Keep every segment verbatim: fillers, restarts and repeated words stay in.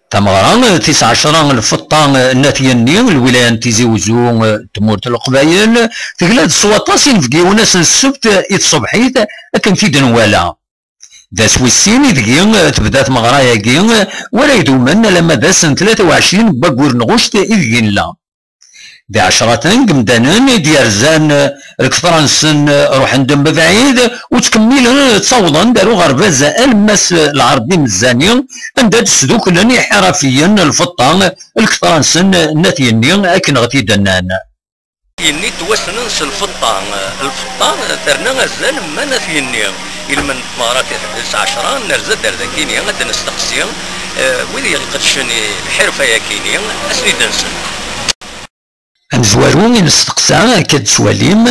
Tameɣra tis ɛecra n Lfeṭṭa n At Yanni, lwilaya n Tizi Uzzu, tmurt n Leqbayel, tegla-d s waṭas inebgiwen ass n ssebt i tṣebḥit akken t-id-nwala. D ass wis sin ideg tebda tmeɣra-agi, wara idumen alamma d ass n tlata u ɛecrin n waggur n ɣuct ideg nella. D ɛecraten n yemdanen i d-yerzan, lketṛa-nsen ruḥen-d mebɛid, ur ttkemmilen, ttawḍen-d ar uɣerbaz alemmas Lɛerbi Mezzani, anda d-sduklen iḥirafiyen n Lfeṭṭa, lketṛa-nsen n At Yenni, akken ɣ-t-id-nnan. Yenni ttwassnen s Lfeṭṭa. Lfeṭṭa terna azal ma n At Yenni. Ilmend n tmeɣra tis ɛecra, nerza-d ar dakini, ad d-nesteqsi, eh, wid iqeddcen i lḥirfa-yakini, ad sen-id-nsel. Amezwaru i nesteqsa, akka d-tettwalim,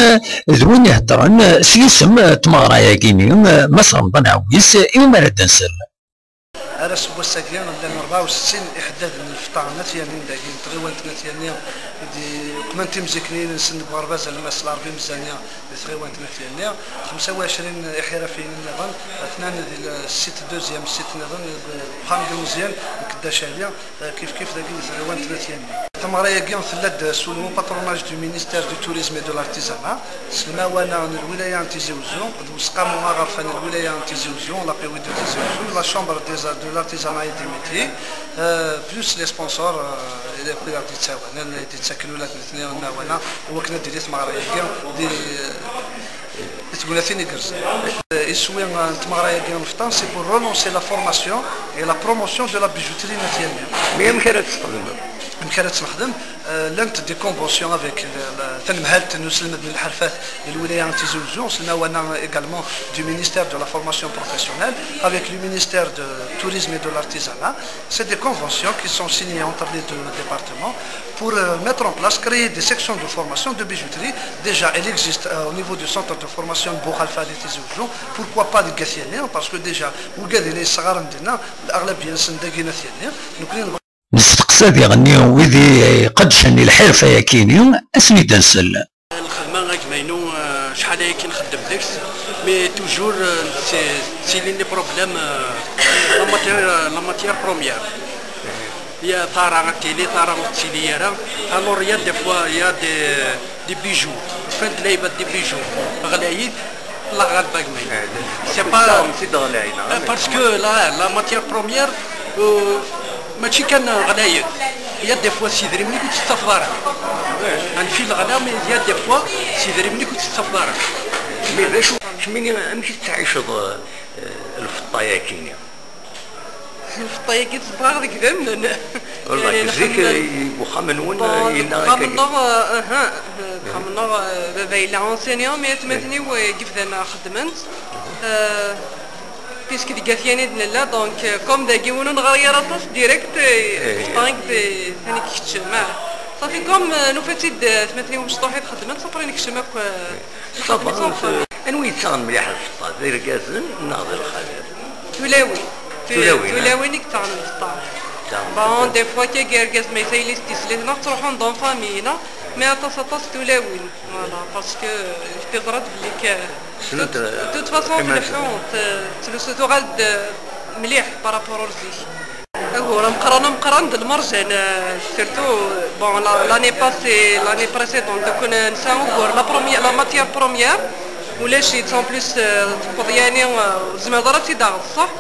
d win iheddren s yisem n tmeɣra-yagini, Mass Remḍan Ɛewwis, iwumi ara d-nsel. Ar ass n wass-agi, llan rebɛa u settin iḥeddaden n Lfeṭṭa n At Yanni, dagi n tɣiwant n At Yanni, i d-yeqmen timziknin-nsen deg uɣerbaz alemmas Lɛerbi Mezzani di tɣiwant n At Yanni, xemsa u ɛecrin iḥirafiyen nniḍen, tnan di le site deuxième, site nniḍen, deg uxxam d umeẓyan n Keddac Ali, kif kif dagi di tɣiwant n At Yanni. Tameɣra-agi tella-d sous le haut patronage du ministère du Tourisme et de l'Artisanat, s lemɛawna n lwilaya n Tizi Uzzu, d useqqamu aɣerfan n lwilaya n Tizi Uzzu, la P W de Tizi Uzzu, la Chambre des, de l'Artisanat et des Métiers, euh, plus les sponsors, euh, i d-yettawanen, i d-yettaken ula d nitni lemɛawna, i wakken ad d-tili tmeɣra-agi di, di tegnatin igerrzen. Iswi n tmeɣra-agi n Lfeṭṭa, c'est pour relancer la formation et la promotion de la bijouterie n At Yanni. Mais amek ara tt-txedmeḍ? Amek ara tt-nexdem? Euh, llant des conventions avec, euh, la, tanemhalt n uselmed n lḥerfat di lwilaya n Tizi Uzzu, s lemɛawna également du ministère de la formation professionnelle, avec le ministère de tourisme et de l'artisanat. C'est des conventions qui sont signées entre les deux départements pour, euh, mettre en place, créer des sections de formation de bijouterie. Déjà, elle existe, euh, au niveau du centre de formation Bou Xalfa de Tizi Ouzou. Pourquoi pas deg At Yanni? Parce que déjà, wigad i la yesɣaren dinna, l'aɣlabiya-nsen dagi n At Yanni. Nekkni nebɣa. Nesteqsa diɣenni wid iqeddcen i lḥirfa-yakini, ad sen-id-nsel. Lxedma a gma-inu, euh, acḥal ayagi nxeddem deg-s, mais toujours, euh, c'est, c'est les problèmes, euh, la matière, euh, la matière première. Il y a tara ad tili, tara ur tettili ara. Alors, il y a des fois, il y a des, des bijoux. Fin de l'année, des bijoux. غلايت، الله غالب a gma-inu. C'est pas, c'est dans les, euh, parce que la, la matière première, euh, mačči kan ɣlayet. Il y a des fois s idrimen-ik ur tt-tettafeḍ ara. Anfi leɣla, mais il y a des fois s idrimen-ik ur tt-tettafeḍ ara. Mais d acu, kemmini, amek i tettɛiceḍ, eh, lfeṭṭa-yagi-nni? Lfeṭṭa-yagi tzedɣeɣ deg idammen. Wallah, yani, zik, nxeddem, eh, deg uxxam-nwen, bon, yella deg uxxam-nneɣ, eh, aha, deg uxxam-nneɣ, eh, baba yella enseignant, mais atmaten-iw, eh, i yebdan xeddmen-t. Eh, Puisque deg At Yanni i d-nella, donc, euh, comme dagi ur neɣri ara aṭas, direct, euh, eh, lfeṭṭa i d-, tani keččem, ah. Safi, comme, euh, nufa-tt-id, euh, tmatin-iw mecṭuḥit xeddment, safi nekcem akk, euh, ça va, safi. Anwa yettaɣen mliḥ lfeṭṭa, d irgazen neɣ d lxalat? Tulawin. Tulawin, ah. Tulawin i yettaɣen lfeṭṭa. Bon, des fois, kag argaz ma yella s tislit, neɣ ttruḥun dans famille, neɣ, mais aṭas, aṭas tulawin. Voilà, parce que, euh, teẓriḍ belli k-, de toute, euh, de toute façon, fi lḥu, t-, ttlusu tuɣal-d, euh, mliḥ par rapport ar zik. Agur ameqqran, ameqqran d lmerjan, euh, surtout, bon, la, l'année passée, l'année précédente, donc, euh, nesɛa ugur, la première, la matière première, ulac-itt, en plus, euh, tewweḍ yani, euh, ur tezmireḍ ara ad tt-id-taɣeḍ, ṣṣeḥ?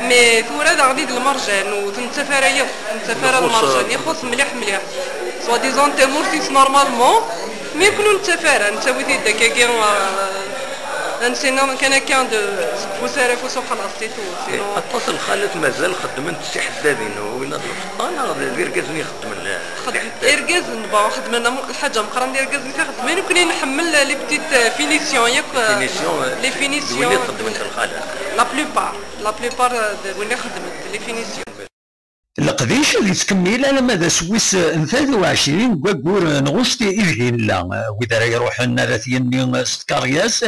Mais tura daɣen i d lmerjan, ur t-nettaf ara yakk, ur nettaf ara lmerjan, ixuṣ mliḥ, mliḥ. Soi-disant tamurt-is normalement, mais ur nettaf ara, nettawi-t-id akkagi, euh, ad nessineɣ kan akka d, seg ufus ar afus u xlaṣ, c'est tout, sinon. Aṭas n lxalat mazal xeddment s tiḥeddadin, winna d lfeṭṭa neɣ d, d irgazen i xeddmen, eh, xed-, tiḥeddadin? Irgazen, bon, xeddmen am, lḥaǧa meqqren d irgazen i xeddmen, nekkni nḥemmel les petites, euh, finitions, yakk, euh, les finitions, euh, les finitions, d win i xeddment lxalat. La plupart, la plupart, euh, d win i xeddmen, les finitions. Leqdic ad yettkemmil alamma d ass wis n tlata u ɛecrin n waggur n ɣuct ideg i nella. Wid ara iruḥen ar At Yanni s tkeryas,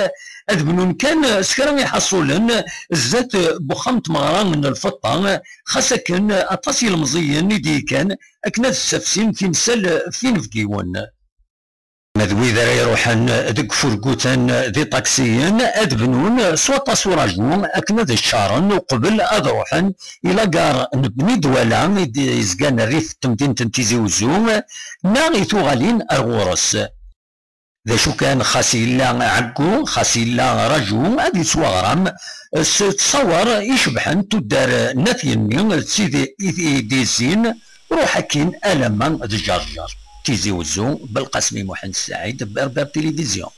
ad bnun kan s kra iḥaṣulen zdat n wexxam n tmeɣra n lfeṭṭa, xas akken aṭas ilemẓiyen i d-yekkan akken ad ssafsin timsal f inebgiwen. Ma d wid ara iruḥen deg furguten d iṭaksiyen, ad bnun s waṭas uraju akken ad ččaren uqbel ad ruḥen i lagar n Bni Dwala i d-yezgan rrif n temdint n Tizi Uzzu, neɣ i tuɣalin ar ɣur-s. D acu kan, xas yella ɛeggu, xas yella raju, ad yettwaɣram s ttṣawer icebḥen tuddar n At Yenni d Sidi i d-izzin, ruḥ akkin alamma d Ǧerǧer. Tizi Uzzu, Belqasmi Muḥend Saɛid, Berber Télévision.